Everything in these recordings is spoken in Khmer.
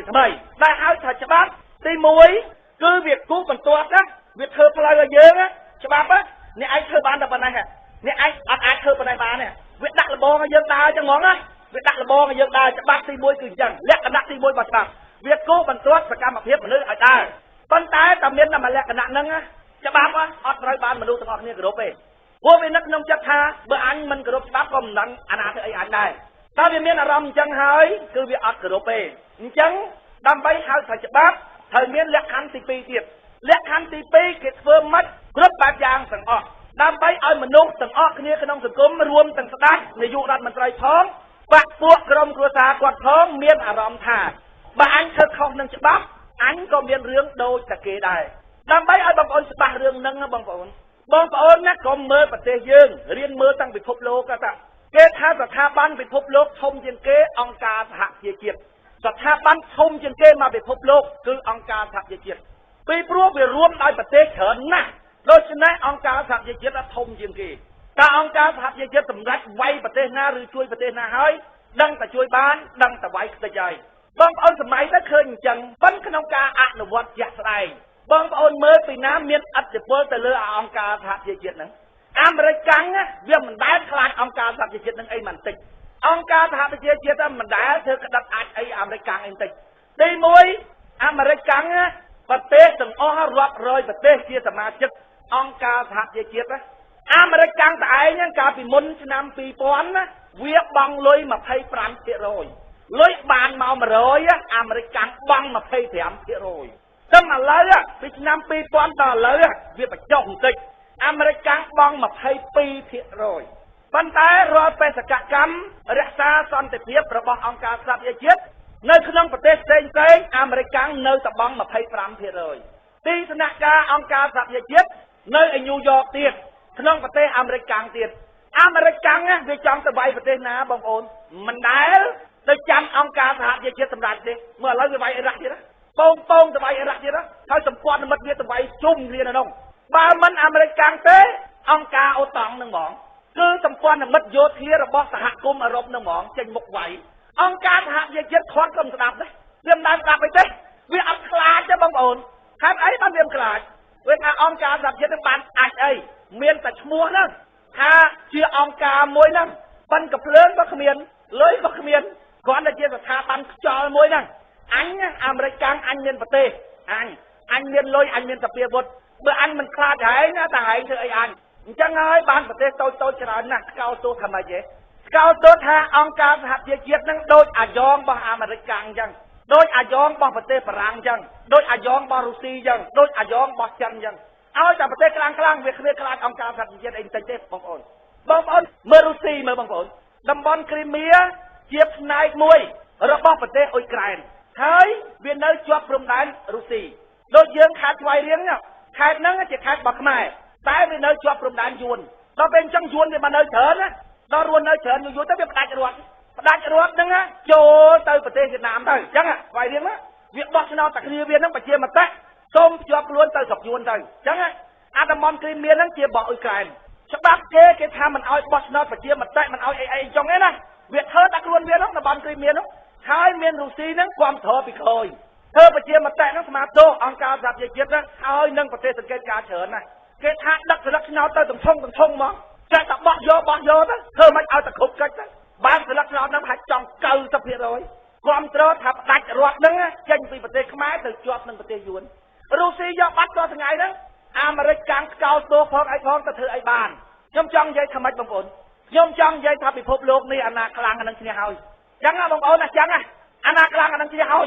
ថ្មីដែលហៅថាច្បាប់ទី1គឺវាគូបន្ទាត់ណាវាធ្វើផ្លូវឲ្យយើងច្បាប់អ្នកឯងធ្វើបានតែប៉ុណ្ណេះអ្នកឯងអត់អាចធ្វើប៉ុណ្ណេះបានទេវាដាក់លបងឲ្យយើងដើរចឹងហ្មងណាវាដាក់លបងឲ្យយើងដើរច្បាប់ទី1គឺអញ្ចឹងលក្ខណៈទី1របស់ច្បាប់វាគូបន្ទាត់សកម្មភាពមនុស្សឲ្យដើរប៉ុន្តែតែមានតែមួយលក្ខណៈហ្នឹងច្បាប់អត់ត្រូវបានមនុស្សទាំងអស់គ្នាគោរពទេព្រោះវានឹកក្នុងចិត្តថាបើអញមិនគោរពច្បាប់ក៏មិនដឹងអាណាធ្វើអីអញដែរតើវាមានអារម្មណ៍អញ្ចឹងហើយគឺវាអត់គោរពទេអញ្ចឹងដើម្បីហៅថាច្បាប់ត្រូវមានលក្ខខណ្ឌទី2ទៀតលក្ខខណ្ឌទី2គេធ្វើម៉េចគ្រប់បែបយ៉ាងទាំងអស់ដើម្បីឲ្យមនុស្សទាំងអស់គ្នាក្នុងសង្គមរួមទាំងស្ដេចនាយករដ្ឋមន្ត្រីផងបាក់ពួកក្រុមគ្រួសារគាត់ផងមានអារម្មណ៍ថាបើអញធ្វើខុសនឹងច្បាប់អញក៏មានរឿងដូចតែគេដែរដើម្បីឲ្យបងប្អូនច្បាស់រឿងហ្នឹងបងប្អូនបងប្អូនណាកុំមើលប្រទេសយើងរៀនមើលតាំងពិភពលោកតាគេថាស្ថាប័នពិភពលោកធំជាងគេអង្គការសហប្រជាជាតិស្ថាប័នធំជាងគេមកពិភពលោកគឺអង្គការសហប្រជាជាតិពីព្រោះវារួមដោយប្រទេសច្រើនណាស់ដូច្នេះអង្គការសហប្រជាជាតិធំជាងគេតើអង្គការសហប្រជាជាតិសម្រាប់វាយប្រទេសណាឬជួយប្រទេសណាហើយដឹងតែជួយបានដឹងតែវាយខ្ទេចហើយបងប្អូនសម័យទៅឃើញអញ្ចឹងប៉ុន្តែក្នុងការអនុវត្តជាក់ស្ដែងបងប្អូនមើលពីណាមានឥទ្ធិពលទៅលើអង្គការសហប្រជាជាតិហ្នឹងអាមេរិកកាំងវាមិនដែលខ្លាចអង្គការសហប្រជាជាតិនឹងអីមិនតិចអង្គការសហប្រជាជាតិមិនដែលធ្វើក្តិតអាចអីអាមេរិកកាំងអីបន្តិចទី1អាមេរិកកាំងប្រទេសទាំងអស់រាប់រយប្រទេសជាសមាជិកអង្គការសហប្រជាជាតិអាមេរិកកាំងតែឯងកាលពីមុនឆ្នាំ2000ណាវាបង់លុយ25%លុយបានមក100អាមេរិកកាំងបង់25%តែឥឡូវពីឆ្នាំ2000ដល់ឥឡូវវាបញ្ចុះបន្តិចអាមេរិកកាំងបង់22%ប៉ុន្តែរាល់បេសកកម្មរក្សាសន្តិភាពរបស់អង្គការសហប្រជាជាតិនៅក្នុងប្រទេសផ្សេងផ្សេងអាមេរិកកាំងនៅតែបង់25%ទីស្នាក់ការអង្គការសហប្រជាជាតិនៅឯញូវយ៉កទៀតក្នុងប្រទេសអាមេរិកកាំងទៀតអាមេរិកកាំងវាចង់ទៅវាយប្រទេសណាបងប្អូនមិនដែលទៅចាំអង្គការសហប្រជាជាតិសម្រាប់ទេមើលឥឡូវវាវាយអ៊ីរ៉ាក់ទៀតពងពងទៅវាយអ៊ីរ៉ាក់ទៀតហើយសម្ព័ន្ធមិត្តវាទៅវាយជុំគ្នានៅនោះបើមិនអាមេរិកកាំងទេអង្គការអូតង់នឹងហ្មងគឺសម្ព័ន្ធមិត្តយោធារបស់សហគមន៍អឺរ៉ុបនឹងហ្មងចេញមុខវាយអង្គការសហប្រជាជាតិខាត់ក៏មិនស្ដាប់ដែរវាមិនដែលស្ដាប់អីទេវាអត់ខ្លាចទេបងប្អូនហេតុអីបានវាមិនខ្លាចវាថាអង្គការសហប្រជាជាតិនឹងបានអាចអីមានតែឈ្មោះហ្នឹងថាជាអង្គការមួយហ្នឹងប៉ិនកភ្លើងក៏គ្មានលុយក៏គ្មានគ្រាន់តែជាស្ថាប័នខ្យល់មួយហ្នឹងអញអាមេរិកកាំងអញមានប្រទេសអញមានលុយអញមានសភាវុធបើអញមិនខ្លាចហែងណាតែហែងធ្វើអីអញអញ្ចឹងហើយបានប្រទេសតូចតូចច្រើនណាស់ស្កោលទោសថាម៉េចទេស្កោលទោសថាអង្គការសហប្រជាជាតិហ្នឹងដូចអាយ៉ងរបស់អាមេរិកកាំងអញ្ចឹងដូចអាយ៉ងរបស់ប្រទេសបារាំងអញ្ចឹងដូចអាយ៉ងរបស់រុស្ស៊ីអញ្ចឹងដូចអាយ៉ងរបស់ចិនអញ្ចឹងឲ្យតែប្រទេសខ្លាំងខ្លាំងវាគ្មានខ្លាចអង្គការសហប្រជាជាតិអីបន្តិចទេបងប្អូនបងប្អូនមើលរុស្ស៊ីមើលបងប្អូនតំបន់គ្រីមៀជាផ្នែកមួយរបស់ប្រទេសអ៊ុយក្រែនហើយវានៅជាប់ព្រំដែនរុស្ស៊ីដូចយើងខេត្តស្វាយរៀងខេត្តហ្នឹងជាខេត្តរបស់ខ្មែរតែវានៅជាប់ព្រំដែនយួនដល់ពេលអញ្ចឹងយួនវាមកនៅច្រើនណាដល់រួននៅច្រើនយូរៗទៅវាផ្ដាច់រដ្ឋផ្ដាច់រដ្ឋហ្នឹងចូលទៅប្រទេសវៀតណាមទៅអញ្ចឹងស្វាយរៀងវាបោះឆ្នោតតែគ្នាវាហ្នឹងប្រជាមតិសូមភ្ជាប់ខ្លួនទៅស្រុកយួនទៅអញ្ចឹងអាតំបន់គ្រីមៀហ្នឹងជារបស់អ៊ុយក្រែនច្បាប់គេគេថាមិនឲ្យបោះឆ្នោតប្រជាមតិមិនឲ្យអីអីចុងឯណាវាធ្វើតែខ្លួនវាហ្នឹងតំបន់គ្រីមៀហ្នឹងហើយមានរុស្ស៊ីហ្នឹងគ្រប់គ្រងពីក្រោយធ្វើប្រជាមតិហ្នឹងស្មាទោសអង្គការសហប្រជាជាតិហ្នឹងហើយនឹងប្រទេសសង្កេតការច្រើនណាស់គេថាដឹកស្លឹកឆ្នោតទៅទាំងធំទាំងធំហ្មងចេះតែបោះយកបោះយកទៅធ្វើមិនឲ្យតែគ្រប់កិច្ចទៅបានស្លឹកឆ្នោតហ្នឹងហាច់ចង់90%គ្រប់គ្រងថាផ្ដាច់រដ្ឋហ្នឹងចេញពីប្រទេសខ្មែរទៅជាប់នឹងប្រទេសយួនរុស្ស៊ីយកបាត់តថ្ងៃហ្នឹងអាមេរិកកាំងស្កោលទោសផងអីផងទៅធ្វើអីបានខ្ញុំចង់និយាយថាម៉េចបងប្អូនខ្ញុំចង់និយាយថាពិភពលោកនេះអាណាខ្លាំងអានឹងឈ្នះហើយចឹងណាបងប្អូនណាចឹងណាអាណាខ្លាំងអានឹងឈ្នះហើយ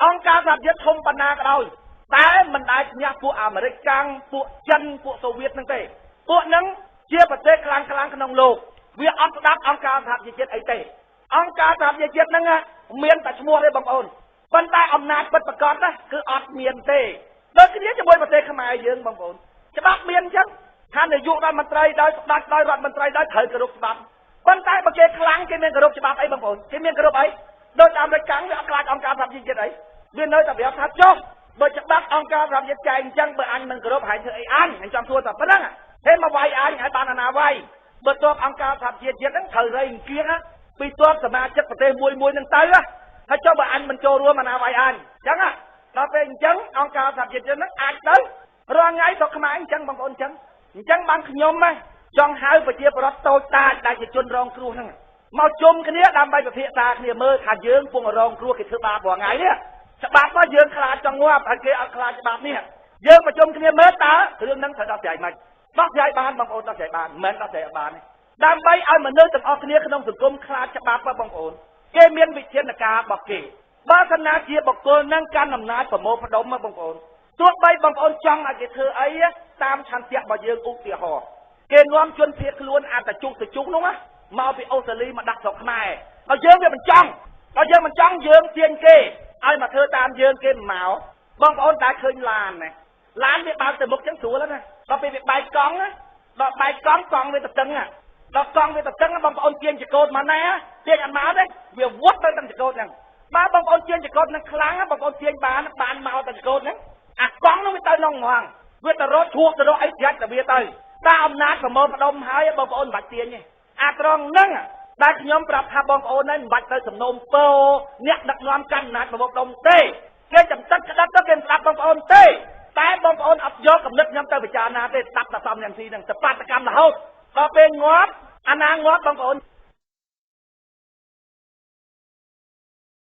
អង្គការសហប្រជាជាតិធំប៉ុណ្ណាក៏ដោយតែមិនដែលឈ្នះពួកអាមេរិកកាំងពួកចិនពួកសូវៀតហ្នឹងទេពួកហ្នឹងជាប្រទេសខ្លាំងខ្លាំងក្នុងលោកវាអត់ស្ដាប់អង្គការសហប្រជាជាតិអីទេអង្គការសហប្រជាជាតិហ្នឹងមានតែឈ្មោះទេបងប្អូនប៉ុន្តែអំណាចពិតប្រាកដណាគឺអត់មានទេដូចគ្នាជាមួយប្រទេសខ្មែរយើងបងប្អូនច្បាប់មានអញ្ចឹងថានាយករដ្ឋមន្ត្រីដោយស្ដេចដោយរដ្ឋមន្ត្រីដោយត្រូវគោរពច្បាប់ប៉ុន្តែបើគេខ្លាំងគេមានគោរពច្បាប់អីបងប្អូនគេមានគោរពអីដូចអាមេរិកកាំងវាអត់ខ្លាចអង្គការសហប្រជាជាតិអីវានៅតែប្រាប់ថាចុះបើច្បាប់អង្គការសហប្រជាជាតិចែងអញ្ចឹងបើអញមិនគោរពហើយធ្វើអីអញអញចង់សួរតែប៉ុណ្្នឹងហេមកវាយអញឲ្យបានអាណាវាយបើទោះអង្គការសហប្រជាជាតិហ្នឹងត្រូវរៃអង្គាសពីទ័ពសមាជិកប្រទេសមួយមួយហ្នឹងទៅ ហើយចុះបើអញមិនចូលរួមអាណាវាយអញអញ្ចឹងដល់ពេលអញ្ចឹងអង្គការសហប្រជាជាតិហ្នឹងអាចទៅរាល់ថ្ងៃស្រុកខ្មែរអញ្ចឹងបងប្អូនអញ្ចឹងអញ្ចឹងបានខ្ញុំណាចង់ហៅប្រជាប្រដ្ឋតូចតាចដែលជាជនរងគ្រោះហ្នឹងមកជុំគ្នាដើម្បីពិភាក្សាគ្នាមើលថាយើងពងរងគ្រោះគេធ្វើបាបរាល់ថ្ងៃនេះច្បាប់មកយើងខ្លាចចង់ងាប់ហើយគេអត់ខ្លាចច្បាប់នេះយើងប្រជុំគ្នាមើលតើរឿងហ្នឹងត្រូវដោះស្រាយម៉េចដោះស្រាយបានបងប្អូនដោះស្រាយបានមិនមែនដោះស្រាយអត់បានទេដើម្បីឲ្យមនុស្សទាំងអស់គ្នាក្នុងសង្គមខ្លាចច្បាប់បងប្អូនគេមានវិធានការរបស់គេបើសិនណាជាបុគ្គលនឹងកាន់អំណាចប្រមូលផ្ដុំបងប្អូនទោះបីបងប្អូនចង់ឲ្យគេធ្វើអីតាមឆន្ទៈរបស់យើងឧទាហរណ៍គេនាំជនភៀសខ្លួនអាតជុកតជុកនោះណាមកពីអូស្ត្រាលីមកដាក់ស្រុកខ្មែរហើយយើងវាមិនចង់ដល់យើងមិនចង់យើងទាញគេឲ្យមកធ្វើតាមយើងគេមិនមកបងប្អូនតើឃើញឡានណាឡានវាបើកទៅមុខចឹងស្រួលណាដល់ពេលវាបែកកង់ណាដល់បែកកង់កង់វាទៅតឹងដល់កង់វាទៅតឹងបងប្អូនទាញចកោតមកណាទាញអត់មកទេវាវត់ទៅតាមចកោតហ្នឹងបើបងប្អូនទាញចកោតហ្នឹងខ្លាំងបងប្អូនទាញបានបានមកទៅចកោតហ្នឹងអាកង់ហ្នឹងវាទៅក្នុងហ្មងវាទៅរត់ឈួកទៅរកអីត្រាច់ទៅវាទៅតាអំណាចប្រមូលផ្ដុំហើយបងប្អូនមិនបាច់ទាញទេអាត្រង់ហ្នឹងដែលខ្ញុំប្រាប់ថាបងប្អូនហ្នឹងមិនបាច់ទៅសំណូមពរអ្នកដឹកនាំកាន់អំណាចប្រមូលផ្ដុំទេគេចំទឹកក្តាប់ទៅគេមិនស្ដាប់បងប្អូនទេតែបងប្អូនអត់យកកំណត់ខ្ញុំទៅពិចារណាទេស្ដាប់តែសំរងស៊ីហ្នឹងទៅបាតកម្មរហូតដល់ពេលងាប់អាណាងាប់បងប្អូន